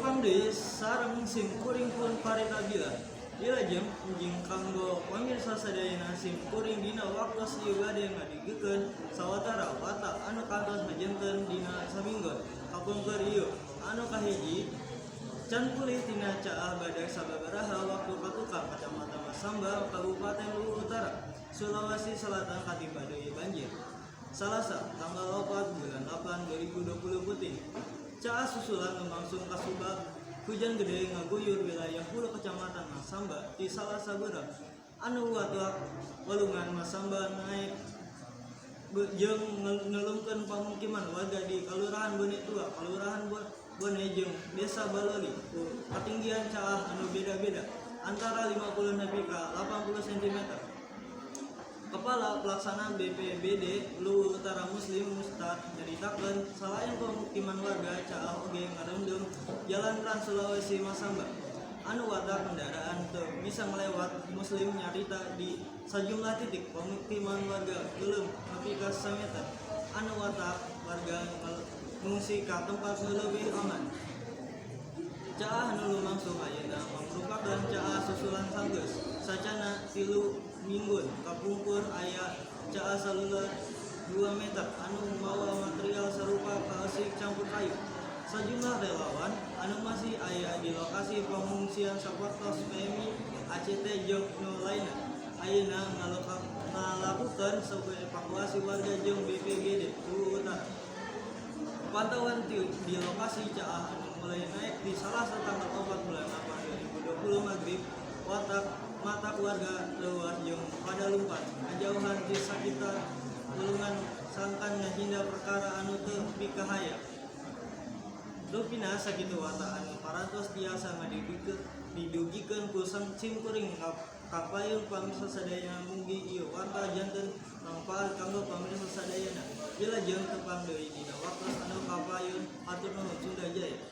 Tepang deui sareng sim kuring pun Farita Bila. Wilujeng enjing kanggo pamirsa sadayana. Sim kuring dina waktos ieu bade ngadugikeun sawatara warta anu kantos hajanten dina saminggon kapungkur ieu. Anu kahiji, can pulih tina caah badag sababaraha waktu katukang. Kacamatan Masamba, Kabupaten Luwu Utara, Sulawesi Selatan katimpa deui banjir. Salasa tanggal 4 bulan 8 2020 peuting. Caah susulan lumangsung kasubab hujan gede ngaguyur wilayah hulu Kecamatan Masamba di Salasa beurang anu watak walungan Masamba naek jeung ngelungkeun pamukiman warga di Kalurahan Bone Tua, Kalurahan Bone jeung Desa Baloli ku katinggian caah anu beda-beda antara 50 nepi ka 80 cm. Kepala Pelaksana BPBD Luwu Utara Muslim Mustar nyaritakeun salain pemukiman warga, caah oge ngarendem Jalan Trans Sulawesi Masamba anu watak kendaraan teu bisa ngalewat. Muslim nyarita di sajumlah titik pemukiman warga teuleum nepi ka sameter anu watak warga ngungsi ka tempat nu leuwih aman. Caah anu lumangsung ayeuna mangrupakeun caah susulan sanggeus sacana 3 mingguan kapungkur aya caah saluler 2 meter anu mawa material sarupa kaeusik campur kayu. Sajumlah relawan anu masih aya di lokasi pangungsian sapertos PMI, ACT jeung nu lainna ayeuna ngalakukeun evakuasi warga jeung BPBD Luwu Utara. Pantauan di lokasi, caah anu mulai naik di Salasa tanggal 4 bulan 8 2020 magrib watak matak warga leuwas jeung pada lumpat ngajauhan di sakitar walungan sangkan ngahinda perkara anu teu mikahaya. Rupina sakitu warta anu parantos tiasa didugikeun ku sim kuring kapayun pamirsa sadayana. Mugi ieu warta janten mangpaat kanggo pamirsa sadayana. Wilujeng tepang deui dina waktos anu kapayun. Hatur nuhun, Sunda Jaya.